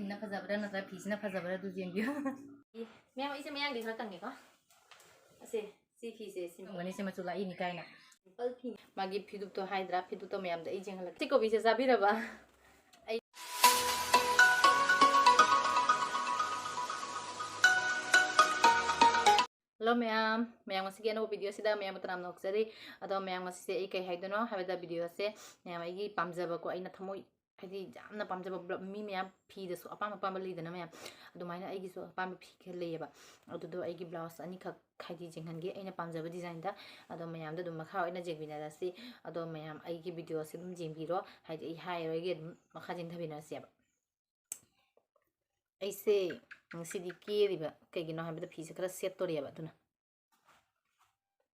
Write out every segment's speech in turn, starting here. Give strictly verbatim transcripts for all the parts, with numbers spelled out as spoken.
ꯏꯟꯅ ꯐꯖꯕ꯭ꯔꯥ ꯅꯠꯇ꯭ꯔꯒ ꯐꯤꯁꯤꯅ ꯐꯖꯕ꯭ꯔꯥ ꯑꯗꯨ ꯌꯦꯡꯕꯤꯌꯨ꯫ ꯃꯌꯥꯝ, ꯑꯩꯁꯦ ꯃꯌꯥꯡꯗꯤ ꯈꯔ ꯀꯪꯉꯦꯀꯣ꯫ ꯑꯁꯦ, ꯁꯤ ꯐꯤꯁꯦ simple ꯁꯤ ꯃꯆꯨ ꯂꯥꯛꯏꯅꯤ ꯀꯥꯏꯅ꯫ Simple ꯐꯤ꯫ ꯃꯥꯒꯤ ꯐꯤꯗꯨꯞꯇꯣ ꯍꯥꯏꯗ꯭ꯔꯥ, ꯐꯤꯗꯨꯞꯇꯣ ꯃꯌꯥꯝꯗ ꯑꯩ ꯌꯦꯡꯍꯜꯂꯛꯀꯦ꯫ ꯁꯤ ꯀꯣꯕꯤꯁꯦ ꯆꯥꯕꯤꯔꯕ? ꯑꯩ Hello ꯃꯌꯥꯝ, ꯃꯌꯥꯝ ꯉꯁꯤꯒꯤ ꯑꯅꯧꯕ video ꯁꯤꯗ ꯃꯌꯥꯝꯕꯨ ꯇꯔꯥꯝꯅ ꯑꯣꯛꯆꯔꯤ꯫ ꯑꯗꯣ ꯃꯌꯥꯝ ꯉꯁꯤꯁꯦ ꯑꯩ ꯀꯩ ꯍꯥꯏꯗꯣꯏꯅꯣ ꯍꯥꯏꯕꯗ, video ꯁꯦ ꯃꯌꯥꯝ ꯑꯩꯒꯤ ꯄꯥꯝꯖꯕꯀꯣ, ꯑꯩꯅ ꯊꯃꯣꯏ ꯍꯥꯏꯗꯤ ꯌꯥꯝꯅ ꯄꯥꯝꯖꯕ ꯕ꯭ꯂ-, ꯃꯤ ꯃꯌꯥꯝ ꯐꯤꯗꯁꯨ ꯑꯄꯥꯝ ꯑꯄꯥꯝꯕ ꯂꯩꯗꯅ ꯃꯌꯥꯝ, ꯑꯗꯨꯃꯥꯏꯅ ꯑꯩꯒꯤꯁꯨ ꯑꯄꯥꯝꯕ ꯐꯤ ꯈꯔ ꯂꯩꯌꯦꯕ꯫ ꯑꯗꯨꯗꯣ ꯑꯩꯒꯤ blouse ꯑꯅꯤꯈꯛ ꯍꯥꯏꯗꯤ ꯌꯦꯡꯍꯟꯒꯦ ꯑꯩꯅ ꯄꯥꯝꯖꯕ design ꯗ꯫ ꯑꯗꯣ ꯃꯌꯥꯝꯗ ꯑꯗꯨꯝ ꯃꯈꯥ ꯑꯣꯏꯅ ꯌꯦꯡꯃꯤꯟꯅꯔꯁꯤ꯫ ꯑꯗꯣ ꯃꯌꯥꯝ ꯑꯩꯒꯤ video ꯁꯦ ꯑꯗꯨꯝ ꯌꯦꯡꯕꯤꯔꯣ, ꯍꯥꯏꯗꯤ ꯑꯩ ꯍꯥꯏꯔꯔꯣꯏꯒꯦ, ꯑꯗꯨꯝ ꯃꯈꯥ ꯆꯦꯟꯊꯃꯤꯟꯅꯔꯁꯦꯕ꯫ ꯑꯩꯁꯦ ꯉꯁꯤꯗꯤ ꯀꯦꯔꯤꯕ ꯀꯩꯒꯤꯅꯣ ꯍꯥꯏꯕꯗ ꯐꯤꯁꯦ ꯈꯔ ꯁꯦꯠꯇꯣꯔꯤꯑꯕ, ꯑꯗꯨꯅ꯫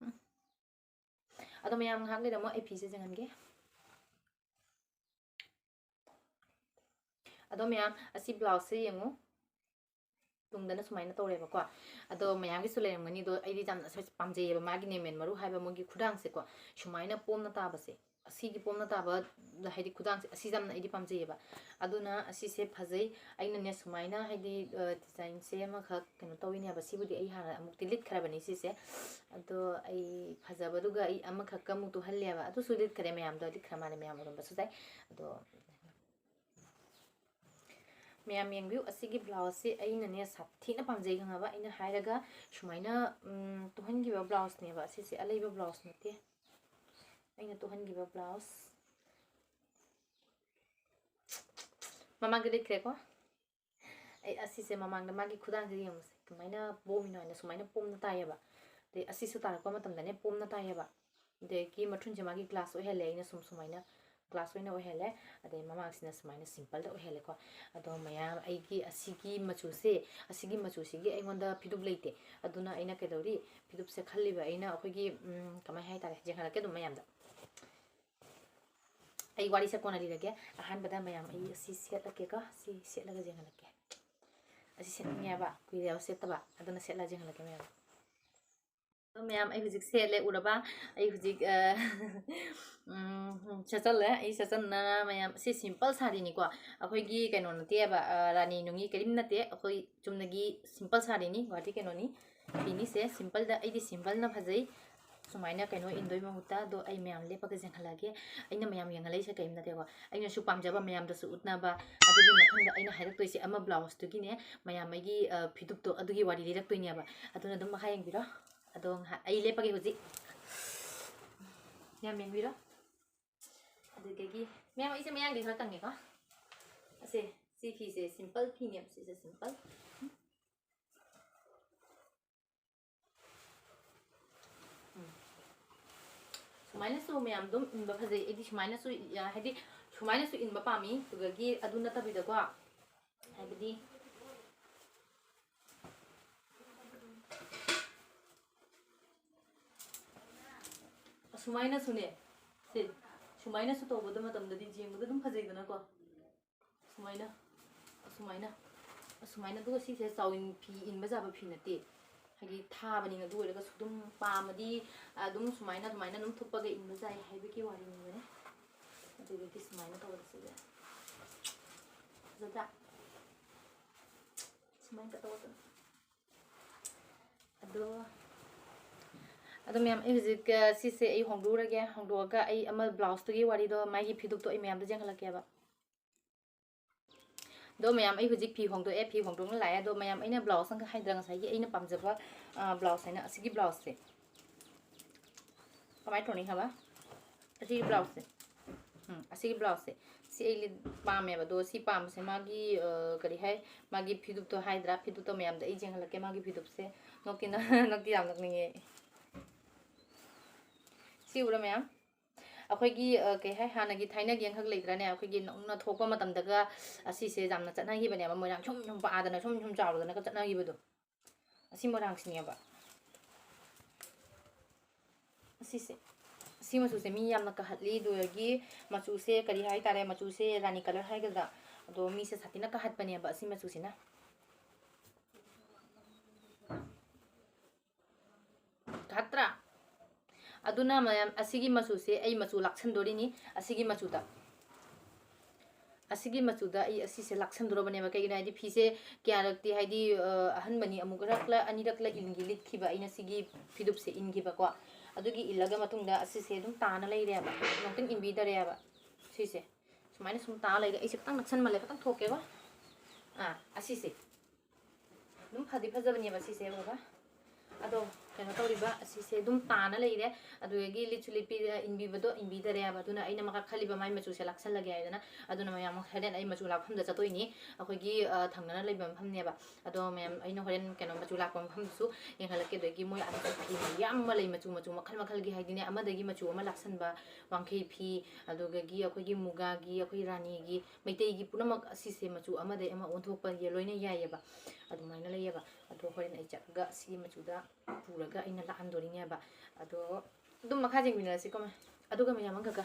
ꯎꯝ꯫ ꯑꯗꯣ ꯃꯌꯥꯝ ꯉꯥꯏꯍꯥꯛ ꯂꯩꯔꯝꯃꯣ, ꯑꯩ ꯐꯤꯁꯦ ꯌꯦꯡꯍꯟꯒꯦ꯫ ꯑꯗꯣ ꯃꯌꯥꯝ, ꯑꯁꯤ blouse ꯁꯦ ꯌꯦꯡꯉꯨ꯫ ꯇꯨꯡꯗꯅ ꯁꯨꯃꯥꯏꯅ ꯇꯧꯔꯦꯕꯀꯣ꯫ ꯑꯗꯣ ꯃꯌꯥꯝꯒꯤꯁꯨ ꯂꯩꯔꯝꯒꯅꯤ, ꯑꯗꯣ ꯑꯩꯗꯤ ꯌꯥꯝꯅ ꯑꯁ ꯄꯥꯝꯖꯩꯌꯦꯕ ꯃꯥꯒꯤ ꯅꯦꯃꯦꯟ ꯃꯔꯨ ꯍꯥꯏꯕ ꯃꯣꯏꯒꯤ ꯈꯨꯗꯥꯡꯁꯦꯀꯣ꯫ ꯁꯨꯃꯥꯏꯅ ꯄꯣꯝꯅ ꯇꯥꯕꯁꯦ, ꯑꯁꯤꯒꯤ ꯄꯣꯝꯅ ꯇꯥꯕ, ꯍꯥꯏꯗꯤ ꯈꯨꯗꯥꯡꯁꯦ, ꯑꯁꯤ ꯌꯥꯝꯅ ꯑꯩꯗꯤ ꯄꯥꯝꯖꯩꯌꯦꯕ꯫ ꯑꯗꯨꯅ ꯑꯁꯤꯁꯦ ꯐꯖꯩ꯫ ꯑꯩꯅꯅꯦ ꯁꯨꯃꯥꯏꯅ ꯍꯥꯏꯗꯤ, ꯑ, design ꯁꯦ ꯑꯃꯈꯛ ꯀꯩꯅꯣ ꯇꯧꯋꯤꯅꯦꯕ꯫ ꯁꯤꯕꯨꯗꯤ ꯑꯩ ꯍꯥꯟꯅ ꯑꯃꯨꯛꯇꯤ ꯂꯤꯠꯈ꯭ꯔꯕꯅꯤ ꯁꯤꯁꯦ꯫ ꯑꯗꯣ ꯑꯩ ꯐꯖꯕꯗꯨꯒ ꯑꯩ ꯑꯃꯈꯛꯀ ꯑꯃꯨꯛ ꯇꯨꯍꯜꯂꯦꯕ꯫ ꯑꯗꯨꯁꯨ ꯂꯤꯠꯈ꯭ꯔꯦ ꯃꯌꯥꯝꯗꯣ, ꯂꯤꯠꯈ꯭ꯔ ꯃꯥꯜꯂꯦ ꯃꯌꯥꯝ ꯎꯔꯝꯕꯁꯨ ꯌꯥꯏ꯫ ꯑꯗꯣ ꯃꯌꯥꯝ ꯌꯦꯡꯕꯤꯌꯨ, ꯑꯁꯤꯒꯤ blouse ꯁꯤ ꯑꯩꯅꯅꯦ ꯁꯥꯊꯤꯅ ꯄꯥꯝꯖꯩ ꯈꯪꯉꯕ꯫ ꯑꯩꯅ ꯍꯥꯏꯔꯒ ꯁꯨꯃꯥꯏꯅ, ꯎꯝ, ꯇꯨꯍꯟꯈꯤꯕ blouse ꯅꯦꯕ꯫ ꯑꯁꯤꯁꯦ ꯑꯂꯩꯕ blouse ꯅꯠꯇꯦ, ꯑꯩꯅ ꯇꯨꯍꯟꯈꯤꯕ blouse꯫ ꯃꯃꯥꯡꯗ ꯂꯤꯠꯈ꯭ꯔꯦꯀꯣ꯫ ꯑꯩ ꯑꯁꯤꯁꯦ ꯃꯃꯥꯡꯗ ꯃꯥꯒꯤ ꯈꯨꯗꯥꯡꯁꯦ ꯌꯦꯡꯉꯨꯁꯦ, ꯀꯃꯥꯏꯅ ꯄꯣꯝꯃꯤꯅꯣ ꯍꯥꯏꯅ ꯁꯨꯃꯥꯏꯅ ꯄꯣꯝꯅ ꯇꯥꯏꯌꯦꯕ꯫ ꯑꯗꯩ ꯑꯁꯤꯁꯨ ꯇꯥꯔꯛꯄ ꯃꯇꯝꯗꯅꯦ ꯄꯣꯝꯅ ꯇꯥꯏꯌꯦꯕ꯫ ꯑꯗꯒꯤ ꯃꯊꯨꯟꯁꯦ ꯃꯥꯒꯤ glass ꯑꯣꯏꯍꯜꯂꯦ, ꯑꯩꯅ ꯁꯨꯝ ꯁꯨꯃꯥꯏꯅ glass ꯑꯣꯏꯅ ꯑꯣꯏꯍꯜꯂꯦ꯫ ꯑꯗꯩ ꯃꯃꯥꯡꯁꯤꯅ ꯁꯨꯃꯥꯏꯅ simple ꯗ ꯑꯣꯏꯍꯜꯂꯦꯀꯣ꯫ ꯑꯗꯣ ꯃꯌꯥꯝ, ꯑꯩꯒꯤ ꯑꯁꯤꯒꯤ ꯃꯆꯨꯁꯦ, ꯑꯁꯤꯒꯤ ꯃꯆꯨꯁꯤꯒꯤ ꯑꯩꯉꯣꯟꯗ ꯐꯤꯗꯨꯞ ꯂꯩꯇꯦ꯫ ꯑꯗꯨꯅ ꯑꯩꯅ ꯀꯩꯗꯧꯔꯤ, ꯐꯤꯗꯨꯞꯁꯦ ꯈꯜꯂꯤꯕ ꯑꯩꯅ ꯑꯩꯈꯣꯏꯒꯤ, ꯎꯝ, ꯀꯃꯥꯏ ꯍꯥꯏꯇꯥꯔꯦ, ꯌꯦꯡꯍꯜꯂꯛꯀꯦ ꯑꯗꯨꯝ ꯃꯌꯥꯝꯗ꯫ ꯑꯩ ꯋꯥꯔꯤꯁꯦ ꯀꯣꯟꯅ ꯂꯤꯔꯒꯦ꯫ ꯑꯍꯥꯟꯕꯗ ꯃꯌꯥꯝ ꯑꯩ ꯑꯁꯤ ꯁꯦꯠꯂꯛꯀꯦꯀꯣ꯫ ꯁꯤ ꯁꯦꯠꯂꯒ ꯌꯦꯡꯍꯜꯂꯛꯀꯦ꯫ ꯑꯁꯤ ꯁꯦꯠꯅꯤꯡꯉꯦꯕ, ꯀꯨꯏꯔꯦꯕ ꯁꯦꯠꯇꯕ꯫ ꯑꯗꯨꯅ ꯁꯦꯠꯂꯒ ꯌꯦꯡꯍꯜꯂꯛꯀꯦ ꯃꯌꯥꯝ꯫ ꯑꯗꯣ ꯃꯌꯥꯝ, ꯑꯩ ꯍꯧꯖꯤꯛ ꯁꯦꯠꯂꯦ, ꯎꯔꯕ? ꯑꯩ ꯍꯧꯖꯤꯛ, ꯑ, ꯎꯝ, ꯁꯦꯠꯆꯜꯂꯦ꯫ ꯑꯩ ꯁꯦꯠꯆꯟꯅ ꯃꯌꯥꯝ, ꯁꯤ simple ꯁꯥꯔꯤꯅꯤꯀꯣ, ꯑꯩꯈꯣꯏꯒꯤ ꯀꯩꯅꯣ ꯅꯠꯇꯦꯕ, ꯑ, ꯔꯥꯅꯤ ꯅꯨꯡꯒꯤ ꯀꯔꯤꯝ ꯅꯠꯇꯦ, ꯑꯩꯈꯣꯏ ꯆꯨꯝꯅꯒꯤ simple ꯁꯥꯔꯤꯅꯤ, ꯒꯨꯋꯥꯍꯥꯇꯤ ꯀꯩꯅꯣꯅꯤ꯫ ꯐꯤꯅꯤꯁꯦ simpleꯗ, ꯑꯩꯗꯤ simpleꯅ ꯐꯖꯩ꯫ ꯁꯨꯃꯥꯏꯅ ꯀꯩꯅꯣ ꯏꯟꯗꯣꯏ ꯃꯍꯨꯠꯇ꯫ ꯑꯗꯣ ꯑꯩ ꯃꯌꯥꯝ ꯂꯦꯞꯄꯒ ꯌꯦꯡꯍꯜꯂꯛꯑꯒꯦ꯫ ꯑꯩꯅ ꯃꯌꯥꯝ ꯌꯦꯡꯍꯜꯂꯛꯏꯁꯦ ꯀꯔꯤꯝ ꯅꯠꯇꯦꯀꯣ, ꯑꯩꯅꯁꯨ ꯄꯥꯝꯖꯕ ꯃꯌꯥꯝꯗꯁꯨ ꯎꯠꯅꯕ꯫ ꯑꯗꯨꯒꯤ ꯃꯊꯪꯗ ꯑꯩꯅ ꯍꯥꯏꯔꯛꯇꯣꯏꯁꯦ ꯑꯃ blouse ꯇꯨꯒꯤꯅꯦ, ꯃꯌꯥꯝ ꯑꯩꯒꯤ, ꯑ, ꯐꯤꯗꯨꯞꯇꯣ ꯑꯗꯨꯒꯤ ꯋꯥꯔꯤ ꯂꯤꯔꯛꯇꯣꯏꯅꯦꯕ꯫ ꯑꯗꯨꯅ ꯑꯗꯨꯝ ꯃꯈꯥ ꯌꯦꯡꯕꯤꯔꯣ꯫ ꯑꯗꯣ ꯉꯥꯏꯍꯥꯛ ꯑꯩ ꯂꯦꯞꯄꯒꯦ ꯍꯧꯖꯤꯛ꯫ ꯃꯌꯥꯝ ꯌꯦꯡꯕꯤꯔꯣ꯫ ꯑꯗꯨꯗꯒꯤ ꯃꯌꯥꯝ, ꯑꯩꯁꯦ ꯃꯌꯥꯡꯗꯤ ꯈꯔ ꯀꯪꯉꯦꯀꯣ꯫ ꯑꯁꯦ, ꯁꯤ ꯐꯤꯁꯦ simple ꯐꯤꯅꯦꯕ, ꯁꯤꯁꯦ simple꯫ ꯎꯝ꯫ ꯁꯨꯃꯥꯏꯅꯁꯨ ꯃꯌꯥꯝ ꯑꯗꯨꯝ ꯏꯟꯕ ꯐꯖꯩ꯫ ꯑꯩꯗꯤ ꯁꯨꯃꯥꯏꯅꯁꯨ, ꯍꯥꯏꯗꯤ, ꯁꯨꯃꯥꯏꯅꯁꯨ ꯏꯟꯕ ꯄꯥꯝꯃꯤ꯫ ꯑꯗꯨꯗꯒꯤ ꯑꯗꯨ ꯅꯠꯇꯕꯤꯗꯀꯣ, ꯍꯥꯏꯕꯗꯤ, ꯑꯁꯨꯃꯥꯏꯅꯁꯨꯅꯦ, ꯁꯦ, ꯁꯨꯃꯥꯏꯅꯁꯨ ꯇꯧꯕꯗ ꯃꯇꯝꯗꯗꯤ ꯌꯦꯡꯕꯗ ꯑꯗꯨꯝ ꯐꯖꯩꯗꯅꯀꯣ꯫ ꯁꯨꯃꯥꯏꯅ, ꯑꯁꯨꯃꯥꯏꯅ, ꯑꯁꯨꯃꯥꯏꯅ꯫ ꯑꯗꯨꯒ ꯁꯤꯁꯦ ꯆꯥꯎꯏꯟ ꯐꯤ ꯏꯟꯕ ꯌꯥꯕ ꯐꯤ ꯅꯠꯇꯦ, ꯍꯥꯏꯗꯤ ꯊꯥꯕꯅꯤꯅ꯫ ꯑꯗꯨ ꯑꯣꯏꯔꯒꯁꯨ ꯑꯗꯨꯝ ꯄꯥꯝꯃꯗꯤ ꯑꯗꯨꯝ ꯁꯨꯃꯥꯏꯅ, ꯑꯗꯨꯃꯥꯏꯅ ꯑꯗꯨꯝ ꯊꯨꯞꯄꯒ ꯏꯟꯕ ꯌꯥꯏ ꯍꯥꯏꯕꯒꯤ ꯋꯥꯔꯤꯅꯤꯕꯅꯦ꯫ ꯑꯗꯨꯗꯒꯤ ꯁꯨꯃꯥꯏꯅ ꯇꯧꯔꯒ ꯁꯤꯁꯦ ꯐꯖꯗ꯭ꯔꯥ? ꯁꯨꯃꯥꯏꯅ ꯇꯧꯔꯒ ꯑꯗꯣ, ꯑꯗꯣ ꯃꯌꯥꯝ, ꯑꯩ ꯍꯧꯖꯤꯛ, ꯑ, ꯁꯤꯁꯦ ꯑꯩ ꯍꯣꯡꯗꯣꯛꯎꯔꯒꯦ꯫ ꯍꯣꯡꯗꯣꯛꯑꯒ ꯑꯩ ꯑꯃ blouse ꯇꯨꯒꯤ ꯋꯥꯔꯤꯗꯣ, ꯃꯥꯒꯤ ꯐꯤꯗꯨꯞꯇꯣ ꯑꯩ ꯃꯌꯥꯝꯗ ꯌꯦꯡꯍꯜꯂꯛꯀꯦꯕ꯫ ꯑꯗꯣ ꯃꯌꯥꯝ, ꯑꯩ ꯍꯧꯖꯤꯛ ꯐꯤ ꯍꯣꯡꯗꯣꯛꯑꯦ, ꯐꯤ ꯍꯣꯡꯗꯣꯛꯅ ꯂꯥꯛꯑꯦ꯫ ꯑꯗꯣ ꯃꯌꯥꯝ, ꯑꯩꯅ blouse ꯑꯃꯈꯛ ꯍꯥꯏꯗ꯭ꯔꯥ ꯉꯁꯥꯏꯒꯤ ꯑꯩꯅ ꯄꯥꯝꯖꯕ, ꯑ, blouse ꯍꯥꯏꯅ? ꯑꯁꯤꯒꯤ blouse ꯁꯦ꯫ ꯀꯃꯥꯏꯅ ꯇꯧꯅꯤ ꯍꯥꯏꯕ? ꯑꯁꯤꯒꯤ blouse ꯁꯦ꯫ ꯎꯝ, ꯑꯁꯤꯒꯤ blouse ꯁꯦ꯫ ꯁꯤ ꯑꯩ ꯂꯤꯠ-, ꯄꯥꯝꯃꯦꯕ꯫ ꯑꯗꯣ ꯁꯤ ꯄꯥꯝꯕꯁꯦ ꯃꯥꯒꯤ, ꯑ, ꯀꯔꯤ ꯍꯥꯏ, ꯃꯥꯒꯤ ꯐꯤꯗꯨꯞꯇꯣ ꯍꯥꯏꯗ꯭ꯔꯥ? ꯐꯤꯗꯨꯞꯇꯣ ꯃꯌꯥꯝꯗ ꯑꯩ ꯌꯦꯡꯍꯜꯂꯛꯀꯦ, ꯃꯥꯒꯤ ꯐꯤꯗꯨꯞꯁꯦ꯫ ꯅꯣꯛꯇꯤ ꯅ-, ꯅꯣꯛꯇꯤ ꯌꯥꯝ ꯅꯣꯛꯅꯤꯡꯉꯦ ꯑꯩ꯫ ꯁꯤ ꯎꯕ꯭ꯔꯥ ꯃꯌꯥꯝ? ꯑꯩꯈꯣꯏꯒꯤ, ꯑ, ꯀꯩ ꯍꯥꯏ, ꯍꯥꯟꯅꯒꯤ ꯊꯥꯏꯅꯒꯤ ꯑꯃꯈꯛ ꯂꯩꯇ꯭ꯔꯥꯅꯦ? ꯑꯩꯈꯣꯏꯒꯤ ꯅꯧꯅ ꯊꯣꯛꯄ ꯃꯇꯝꯗꯒ ꯑꯁꯤꯁꯦ ꯌꯥꯝꯅ ꯆꯠꯅꯈꯤꯕꯅꯦꯕ, ꯃꯣꯏꯔꯥꯡ ꯁꯨꯝ ꯁꯨꯝ ꯄꯥꯗꯅ, ꯁꯨꯝ ꯁꯨꯝ ꯆꯥꯎꯗꯅꯒ ꯆꯠꯅꯈꯤꯕꯗꯣ꯫ ꯑꯁꯤ ꯃꯣꯏꯔꯥꯡꯁꯤꯅꯦꯕ꯫ ꯑꯁꯤꯁꯦ, ꯑꯁꯤ ꯃꯆꯨꯁꯦ ꯃꯤ ꯌꯥꯝꯅ ꯀꯥꯍꯠꯂꯤ꯫ ꯑꯗꯨꯗꯒꯤ ꯃꯆꯨꯁꯦ ꯀꯔꯤ ꯍꯥꯏꯇꯥꯔꯦ, ꯃꯆꯨꯁꯦ ꯔꯥꯅꯤ colour ꯍꯥꯏꯒꯗ꯭ꯔꯥ, ꯑꯗꯣ ꯃꯤꯁꯦ ꯁꯥꯊꯤꯅ ꯀꯥꯍꯠꯄꯅꯦꯕ ꯑꯁꯤ ꯃꯆꯨꯁꯤꯅ꯫ ꯅꯠꯇ꯭ꯔꯥ? ꯑꯗꯨꯅ ꯃꯌꯥꯝ, ꯑꯁꯤꯒꯤ ꯃꯆꯨꯁꯦ ꯑꯩ ꯃꯆꯨ ꯂꯥꯛꯁꯟꯗꯣꯔꯤꯅꯤ꯫ ꯑꯁꯤꯒꯤ ꯃꯆꯨꯗ, ꯑꯁꯤꯒꯤ ꯃꯆꯨꯗ ꯑꯩ ꯑꯁꯤꯁꯦ ꯂꯥꯛꯁꯟꯗꯣꯔꯕꯅꯦꯕ꯫ ꯀꯩꯒꯤꯅꯣ ꯍꯥꯏꯗꯤ, ꯐꯤꯁꯦ ꯀꯌꯥꯔꯛꯇꯤ, ꯍꯥꯏꯗꯤ, ꯑ, ꯑꯍꯟꯕꯅꯤ, ꯑꯃꯨꯛꯔꯛꯂ ꯑꯅꯤꯔꯛꯂ ꯏꯟꯒꯤ ꯂꯤꯠꯈꯤꯕ ꯑꯩꯅ ꯁꯤꯒꯤ ꯐꯤꯗꯨꯞꯁꯦ ꯏꯟꯈꯤꯕꯀꯣ꯫ ꯑꯗꯨꯒꯤ ꯏꯜꯂꯒ ꯃꯇꯨꯡꯗ ꯑꯁꯤꯁꯦ ꯑꯗꯨꯝ ꯇꯥꯅ ꯂꯩꯔꯦꯕ, ꯅꯣꯡꯇꯪ ꯏꯟꯕꯤꯗꯔꯦꯕ꯫ ꯁꯤꯁꯦ ꯁꯨꯃꯥꯏꯅ ꯁꯨꯝ ꯇꯥ ꯂꯩꯔꯦ꯫ ꯑꯩꯁꯦ ꯈꯤꯇꯪ ꯅꯛꯁꯟꯃꯜꯂꯦ, ꯈꯤꯇꯪ ꯊꯣꯛꯀꯦꯀꯣ꯫ ꯑꯥ, ꯑꯁꯤꯁꯦ ꯑꯗꯨꯝ ꯐꯗꯤ ꯐꯖꯕꯅꯦꯕ ꯁꯤꯁꯦ, ꯎꯔꯕ? ꯑꯗꯣ ꯀꯩꯅꯣ ꯇꯧꯔꯤꯕ, ꯑꯁꯤꯁꯦ ꯑꯗꯨꯝ ꯇꯥꯅ ꯂꯩꯔꯦ꯫ ꯑꯗꯨꯗꯒꯤ ꯂꯤꯠꯁꯨ ꯂꯤꯠꯄꯤ-, ꯏꯟꯕꯤꯕꯗꯣ ꯏꯟꯕꯤꯗꯔꯦꯕ꯫ ꯑꯗꯨꯅ ꯑꯩꯅ ꯃꯈꯥ ꯈꯜꯂꯤꯕ ꯃꯥꯏ ꯃꯆꯨꯁꯦ ꯂꯥꯛꯁꯜꯂꯒꯦ ꯍꯥꯏꯗꯅ꯫ ꯑꯗꯨꯅ ꯃꯌꯥꯝ, ꯍꯣꯔꯦꯟ ꯑꯩ ꯃꯆꯨ ꯂꯥꯛꯐꯝꯗ ꯆꯠꯇꯣꯏꯅꯤ꯫ ꯑꯩꯈꯣꯏꯒꯤ, ꯑ, ꯊꯪꯅꯅ ꯂꯩꯕ ꯃꯐꯝꯅꯦꯕ꯫ ꯑꯗꯣ ꯃꯌꯥꯝ, ꯑꯩꯅ ꯍꯣꯔꯦꯟ ꯀꯩꯅꯣ ꯃꯆꯨ ꯂꯥꯛꯄ ꯃꯐꯝꯗꯨꯁꯨ ꯌꯦꯡꯍꯜꯂꯛꯀꯦ꯫ ꯑꯗꯒꯤ ꯃꯣꯏ ꯑꯥꯗꯁꯨ ꯐꯤ ꯃꯌꯥꯝ ꯑꯃ ꯂꯩ, ꯃꯆꯨ ꯃꯆꯨ ꯃꯈꯜ ꯃꯈꯜꯒꯤ, ꯍꯥꯏꯗꯤꯅꯦ, ꯑꯃꯗꯒꯤ ꯃꯆꯨ ꯑꯃ ꯂꯥꯛꯁꯟꯕ, ꯋꯥꯡꯈꯩ ꯐꯤ, ꯑꯗꯨꯗꯒꯤ ꯑꯩꯈꯣꯏꯒꯤ ꯃꯨꯒꯥꯒꯤ, ꯑꯩꯈꯣꯏ ꯔꯥꯅꯤꯒꯤ, ꯃꯩꯇꯩꯒꯤ ꯄꯨꯝꯅꯃꯛ ꯑꯁꯤꯁꯦ ꯃꯆꯨ ꯑꯃꯗꯒꯤ ꯑꯃ ꯑꯣꯟꯊꯣꯛꯄ ꯂꯣꯏꯅ ꯌꯥꯏꯑꯕ꯫ ꯑꯗꯨꯃꯥꯏꯅ ꯂꯩꯌꯦꯕ꯫ ꯑꯗꯣ ꯍꯣꯔꯦꯟ ꯑꯩ ꯆꯠꯂꯒ ꯁꯤꯒꯤ ꯃꯆꯨꯗ ꯄꯨꯔꯒ ꯑꯩꯅ ꯂꯥꯛꯍꯟꯗꯣꯔꯤꯅꯦꯕ꯫ ꯑꯗꯣ ꯑꯗꯨꯝ ꯃꯈꯥ ꯌꯦꯡꯃꯤꯟꯅꯔꯁꯤꯀꯣ ꯃꯌꯥꯝ꯫ ꯑꯗꯨꯒ ꯃꯌꯥꯝ ꯑꯃꯈꯛꯀ,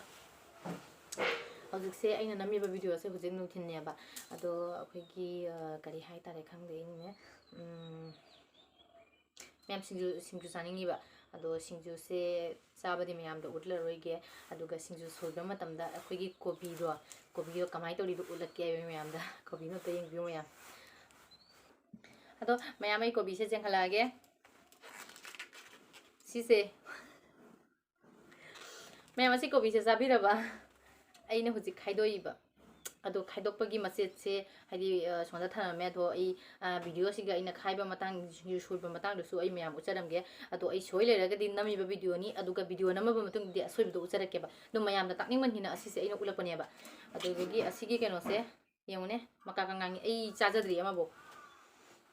ꯍꯧꯖꯤꯛꯁꯦ ꯑꯩꯅ ꯅꯝꯃꯤꯕ ꯚꯤꯗꯤꯑꯣꯁꯦ ꯍꯧꯖꯤꯛ ꯅꯨꯡꯊꯤꯜꯅꯦꯕ꯫ ꯑꯗꯣ ꯑꯩꯈꯣꯏꯒꯤ, ꯑ, ꯀꯔꯤ ꯍꯥꯏꯇꯥꯔꯦ, ꯈꯪꯗꯦ, ꯑꯩꯅꯅꯦ, ꯎꯝ, ꯃꯌꯥꯝ ꯁꯤꯡꯖꯨ, ꯁꯤꯡꯖꯨ ꯆꯥꯅꯤꯡꯉꯤꯕ꯫ ꯑꯗꯣ ꯁꯤꯡꯖꯨꯁꯦ ꯆꯥꯕꯗꯤ ꯃꯌꯥꯝꯗ ꯎꯠꯂꯔꯣꯏꯒꯦ꯫ ꯑꯗꯨꯒ ꯁꯤꯡꯖꯨ ꯁꯣꯏꯕ ꯃꯇꯝꯗ ꯑꯩꯈꯣꯏꯒꯤ ꯀꯣꯕꯤꯗꯣ, ꯀꯣꯕꯤꯗꯣ ꯀꯃꯥꯏꯅ ꯇꯧꯔꯤꯗꯣ ꯎꯠꯂꯛꯀꯦ ꯍꯥꯏꯕ ꯃꯌꯥꯝꯗ꯫ ꯀꯣꯕꯤꯗꯣ ꯑꯝꯇ ꯌꯦꯡꯕꯤꯌꯨ ꯃꯌꯥꯝ꯫ ꯑꯗꯣ ꯃꯌꯥꯝ, ꯑꯩ ꯀꯣꯕꯤꯁꯦ ꯆꯦꯟꯈꯠꯂꯛꯑꯒꯦ꯫ ꯁꯤꯁꯦ, ꯃꯌꯥꯝ, ꯑꯁꯤ ꯀꯣꯕꯤꯁꯦ ꯆꯥꯕꯤꯔꯕ? ꯑꯩꯅ ꯍꯧꯖꯤꯛ ꯈꯥꯏꯗꯣꯛꯏꯕ꯫ ꯑꯗꯣ ꯈꯥꯏꯗꯣꯛꯄꯒꯤ ꯃꯆꯦꯠꯁꯦ, ꯍꯥꯏꯗꯤ, ꯑ, ꯁꯣꯝꯗ ꯊꯝꯃꯝꯃꯦ꯫ ꯑꯗꯣ ꯑꯩ, ꯑ, ꯚꯤꯗꯤꯑꯣꯁꯤꯒ ꯑꯩꯅ ꯈꯥꯏꯕ ꯃꯇꯥꯡ, ꯁꯤꯡꯖꯨ ꯁꯣꯏꯕ ꯃꯇꯥꯡꯗꯨꯁꯨ ꯑꯩ ꯃꯌꯥꯝ ꯎꯠꯆꯔꯝꯒꯦ꯫ ꯑꯗꯣ ꯑꯩ ꯁꯣꯏ ꯂꯩꯔꯒꯗꯤ ꯅꯝꯃꯤꯕ ꯚꯤꯗꯤꯑꯣꯅꯤ, ꯑꯗꯨꯒ ꯚꯤꯗꯤꯑꯣ ꯅꯝꯃꯕ ꯃꯇꯨꯡꯗꯗꯤ ꯑꯁꯣꯏꯕꯗꯣ ꯎꯠꯆꯔꯛꯀꯦꯕ꯫ ꯑꯗꯣ ꯃꯌꯥꯝꯗ ꯇꯥꯛꯅꯤꯡꯃꯟꯒꯤꯅ ꯑꯁꯤꯁꯦ ꯑꯩꯅ ꯎꯠꯂꯛꯄꯅꯦꯕ꯫ ꯑꯗꯨꯗꯒꯤ ꯑꯁꯤꯒꯤ ꯀꯩꯅꯣꯁꯦ ꯌꯦꯡꯉꯨꯅꯦ, ꯃꯀꯥ ꯀꯪꯉꯥꯡꯉꯤ꯫ ꯑꯩ ꯆꯥꯖꯗ꯭ꯔꯤ ꯑꯃꯕꯨ꯫